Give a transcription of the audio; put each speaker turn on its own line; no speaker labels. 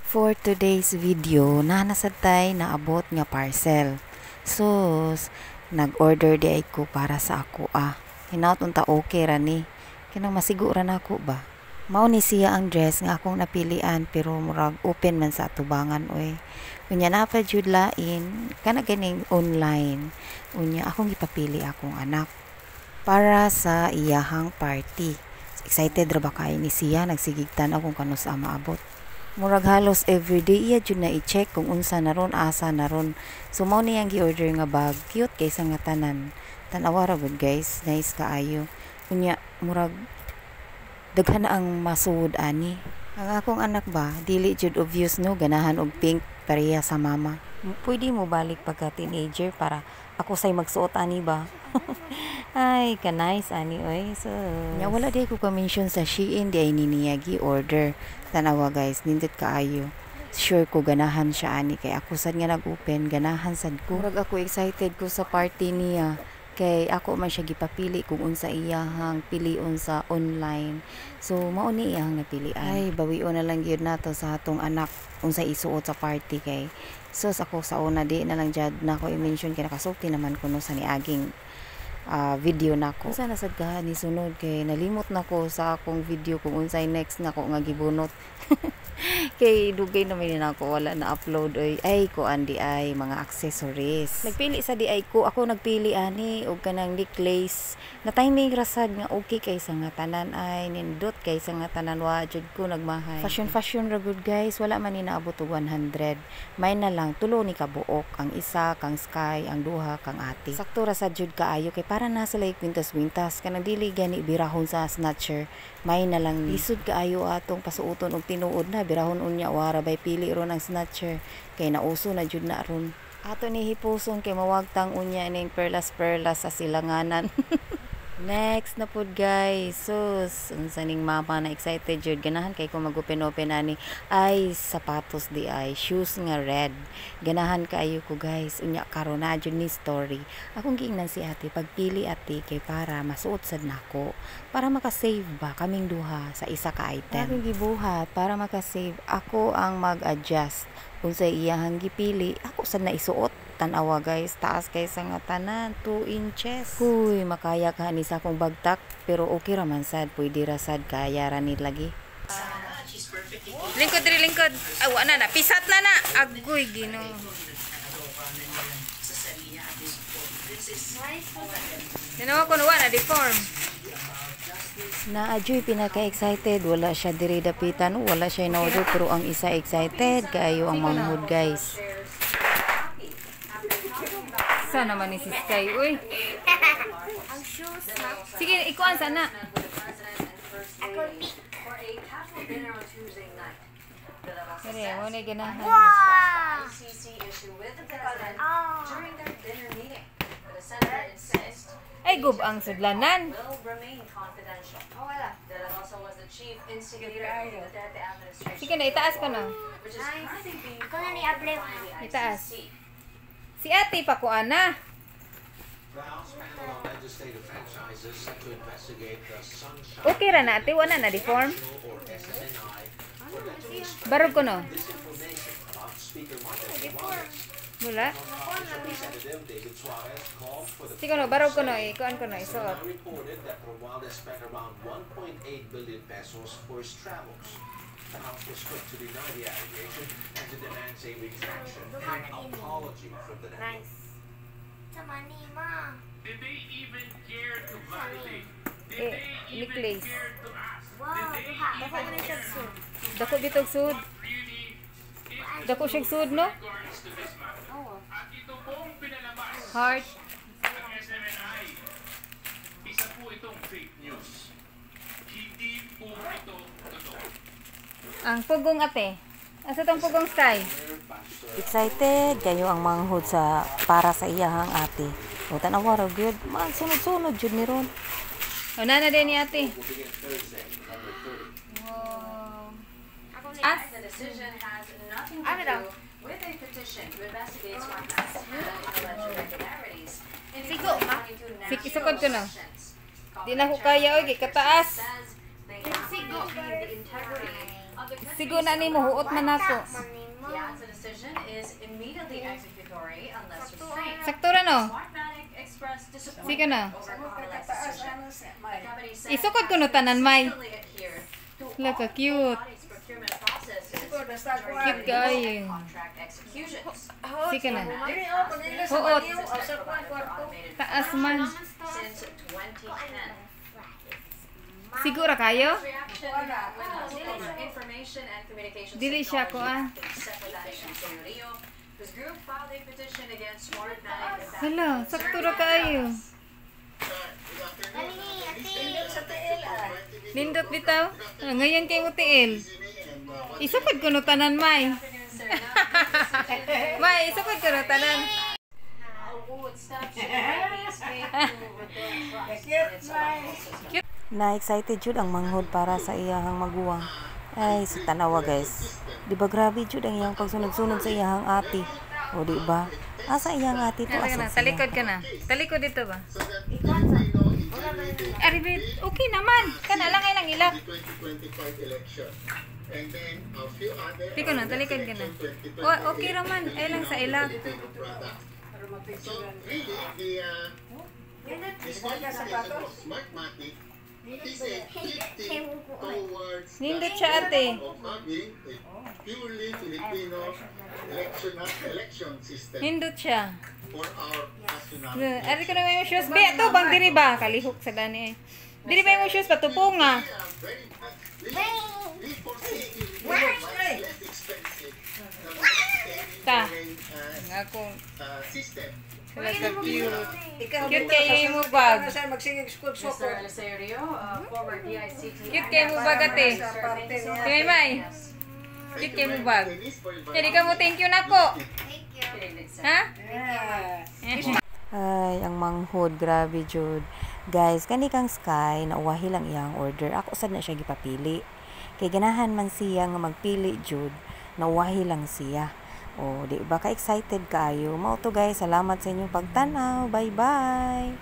For today's video, naa na sad tay naabot nga parcel. So, nag-order diay ko para sa ako ah. Hinaut unta okay ra ni. Kanang masigo ra nako ba. Mao ni siya ang dress nga akong napilian, pero murag open man sa atubangan oy. Unya naa pa jud lain kana ganing online. Unya akong gipapili akong anak para sa iyahang party. Excited ra ba kaayo ni siya, nagsigig tan-aw kung kanus-a maabot. Murag halos everyday iya jud na i-check kung unsa na ron, asa na ron. So mao ni ang gi-order nga bag, cute kay sa nga tanan. Tan-awa ra gud, guys, nice kaayo. Unya murag daghan na ang masuod ani. Ang akong anak ba, dili jud obvious no, ganahan og pink pareha sa mama. Pwede mo balik pagka teenager para ako say magsuot ani ba. Ay, ka nice ani oy. So, nya wala diay ko ka-mention sa Shein diay ni niya gi-order. Tanawa, guys, nindot kaayo. Sure ko ganahan siya ani kay ako sad nga nag-open, ganahan sad ko. Murag ako excited ko sa party niya kay ako man siya gipapili kung unsa iyahang pilion sa online. So mao ni iyahang napilian. Ay, bawion na lang gyud nato sa atong anak unsa isuot sa party kay sus, ako sa una di na lang jud nako i-mention kay nakasulti naman kuno sa niaging video nako. Unsa na sad ka ni sunod kay nalimot nako sa akong video kung unsay next nako nga gibunot. Kay dugay na man nako wala na upload oy. Ay, kuan diay, mga accessories. Nagpili sa diay ko, ako nagpili ani og kanang necklace. Na timing ra sad nga okay kay sa nga tanan, ay nindot kay sa nga tanan, wa jud ko nagmahay. Fashion fashion ra gud, guys, wala man ni naabot og 100. May na lang tulo ni kabuok, ang isa kang Sky, ang duha kang ate. Sakto ra sad jud kaayo kay para na sila kwintas-kwintas kanang dili gani birahon sa snatcher. May na lang lisod kaayo atong pasuoton og tinuod na birahon, unya wara bay pili ron ang snatcher kay nauso na jud na ron. Ato ni hipuson kay mawagtang unya ning perlas perlas sa silanganan. Next na pud, guys. Sus, unsa ning mama na excited jud, ganahan kay ko mag-open open ani. Ay, sapatos diay, shoes nga red. Ganahan kaayo ko, guys. Unya karon na jud ni story. Akong giingnan si ate, pagpili ate kay para masuot sad nako. Para maka-save ba kaming duha sa isa ka item. Akong gibuhat para maka-save, ako ang mag-adjust. Unsay iyahang gipili, ako sad na isuot. Tan-awa, guys, taas kay sa nga tanan, 2 inches. Huy, makaya ka ni sa akong bagtak, pero okay ra man sad, pwede ra sad, kaya ra ni lagi.
Lingkod diri, lingkod. Ay, wa na na. Pisat na na. Agoy, Ginoo. Tinawa ko na wa na deform.
Na adyoy pinaka-excited, wala siya diri dapitan, wala siya in-order, pero ang isa excited kaayo ang manghud, guys.
Sa naman ni si Sky, uy.
Ang shoes na.
Sige, ikuan sana.
Ako pick.
Sige, mo na ganahan.
Wow! Ah.
Ay, gub ang sudlanan. Sige na, itaas ko na.
Ako na ni Able.
Itaas. Si ate pa ko ana. Okay ra na ate, wala na deform. Barog ko no. Mula. Sige no, barog ko no, ikuan ko no, isuot.
Reported that Romualdez spent around 1.8 billion pesos for his travels. The House was quick to deny the allegation and to demand a retraction and apology from the network.
Nice. Sa manima.
Did they even care to validate? Did
Eh,
they even
necklace.
care to ask?
Wow, duha. Dako na siya sud.
Dako bitog sud.
Really, in
Dako siyang sud no?
regards to this matter? At ito pong pinalabas
Heart.
ng SMNI, isa po itong fake news. Hindi po ito totoo.
Ang pugong ate. Asa tong pugong, Sky?
Excited kayo ang manghud sa para sa iyahang ate. O tan-awa ra gyud, man sunod-sunod jud ni ron.
O nana din ni ate.
Will begin Thursday, November 30.
Wow.
Ako ni
As
The decision has nothing to
Ano daw?
do with a petition to investigate Smartmatic's alleged irregularities in the
Sigo, ma.
2022
Sige,
national
sukod ko na.
elections.
Di na ko kaya oy, kay kataas.
Says they have
Sigo.
maintained the integrity of the
Sigo na nimo, huot man nako.
Man ni
He
ma.
adds the decision is immediately executory unless restrained.
Sakto ra, no?
Smartmatic expressed disappointment
Sige na.
over Comelec's decision. The company said
Isukod ko
it
no tanan, May.
consistently adhered to
Look,
all
cute.
bodies' procurement processes during
Cute kaayo.
contract executions.
Sige na.
Dili oh, pag-ila sa
Huot.
baliw, o sa kuwan kwarto.
Taas man.
Since 2010.
Sigura kayo?
Reaction when former Information and Communications
Dili siya
Technology
kuan.
Acting Secretary Eliseo Rio, whose group filed a petition against Smartmatic about
Hala, sakto ra kaayo.
Kani ni ate.
Sa tiil ah.
Nindot bitaw. Ah, ngayon kay mo tiil. Isukod ko no tanan, May.
Afternoon, sir. Now, this decision
May, isukod ko no tanan.
What steps should the Philippines take to rebuild trust in its electoral system?
Na-excited jud ang manghod para sa iyahang maguwang. Ay, sa tanawa, guys. Di ba grabe jud ang iyang pagsunod-sunod sa iyahang ate? O di ba? Asa iyang ate to?
Asa ka
Asa
na?
siya?
Talikod ka na. Talikod dito ba? Aribit, okay naman. Kana lang ay lang ilak.
2025 election. And then a few other
Di ko na, talikod ka na. O, okay raman. Ay lang sa ilak.
Filipino products. So really, the disqualification of Smartmatic is a shifting towards the
Nindot siya, ate.
of having a purely Filipino election system
Nindot siya.
for our national
Ari ko na may shoes. Be, ito bang diri ba? Kalihok sa dani eh. Diri ba yung shoes patupong ah?
We are very much, we foresee it will be much less expensive than any
Ta.
foreign
Nga akong
system.
wala ka cute.
Ikaw
Cute kayo yung bag.
Ikaw na sa magsigig school
Mr.
soccer.
Eliseo Rio, former DICT
Cute kayo mo bag, ate.
Sir, thank you so much.
Kay May.
Yes.
Cute kayo mo bag.
Denise, for inviting
Hindi ka mo thank you nako.
Thank you.
Good evening, sir.
Ha?
Yeah.
Ay, ang manghod, grabe jud. Guys, kani kang Sky, nauwahi lang iyang order. Ako sad na siya gipapili. Kay ganahan man siya nga magpili jud, nauwahi lang siya. O, di ba ka excited kaayo? Mao to, guys, salamat sa inyong pagtanaw. Bye-bye.